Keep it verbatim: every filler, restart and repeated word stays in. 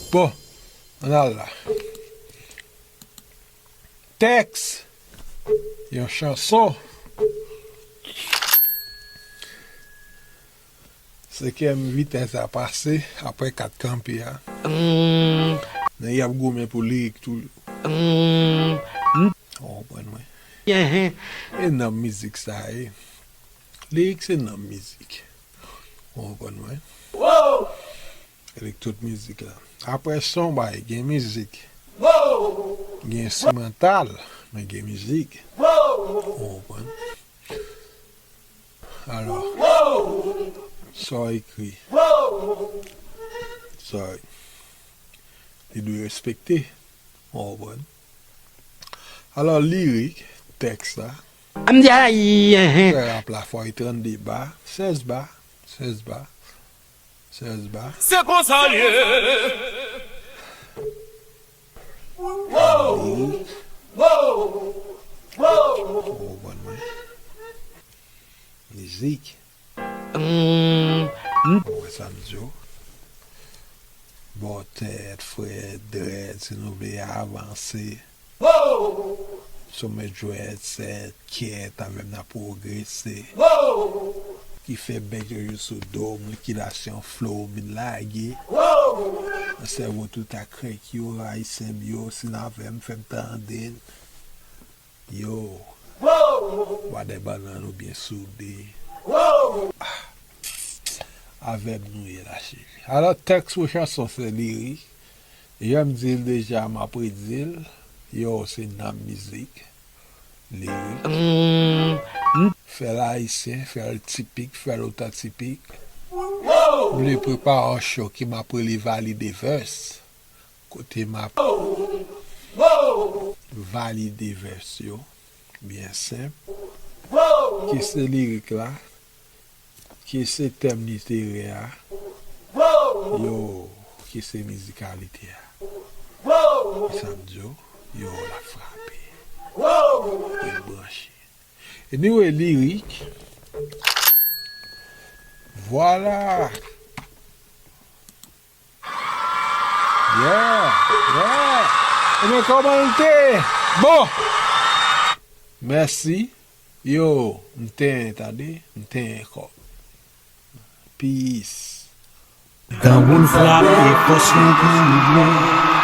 Bon, ann al la. Tèks yon chanson. Senkèm vitès la pase apre kat kanpe a. Nèg y ap goumen pou lirik tou. Ou konprann mwen? E nanm mizik sa ye. Lirik se nanm mizik. Ou konprann mwen? Avèk tout mizik la. Apre son bay, gen mizik. Gen enstrimantal, men gen mizik. Ou konprann? Alò, sa w ekri, sa w, li dwe respekte. Ou konprann? Alò, lirik, tèks la. Trè rap la, fò e trannde ba, sèz ba, sèz ba, sèz ba. Se konsa l ye. Lirik. Ou konprann mwen? Mizik. Ou wè sa m di w? Bò tèt, frè, dread, si nou vle avanse. Sou men dread, sèt, kyèt, avè m n ap pwogrese. Ki fè bèk yo jis sou do m, likidasyon flow m vin lage. Nan sèvo tout a krèk yo, ayisyen m yo, si n avè m, fè m tande n. Yo. Bwa de bannann oubyen soude. Ah. Avè m nou ye la, cheri. Alò, tèks pou chanson se lirik. Jan m di l deja, m ap redi l. Yo, se nanm mizik. Lirik. Fè l ayisyen, fè l tipik, fè l otantipik. M vle prepare yon show ki m ap rele Valide Verse. Kote m ap valide vès yo, byen senp. Ki se lirik la, ki se tèm literè a, yo, ki se mizikalite a. Sa m di w, yo, l ap frape. Byen branche. Anyway, lirik. Vwala. Yeah, yeah. Ebyen, kòman l te? Bon. Mèsi. Yo, m te tande, m te kò. Peace. Granmoun frape, fòs nou pou lwen.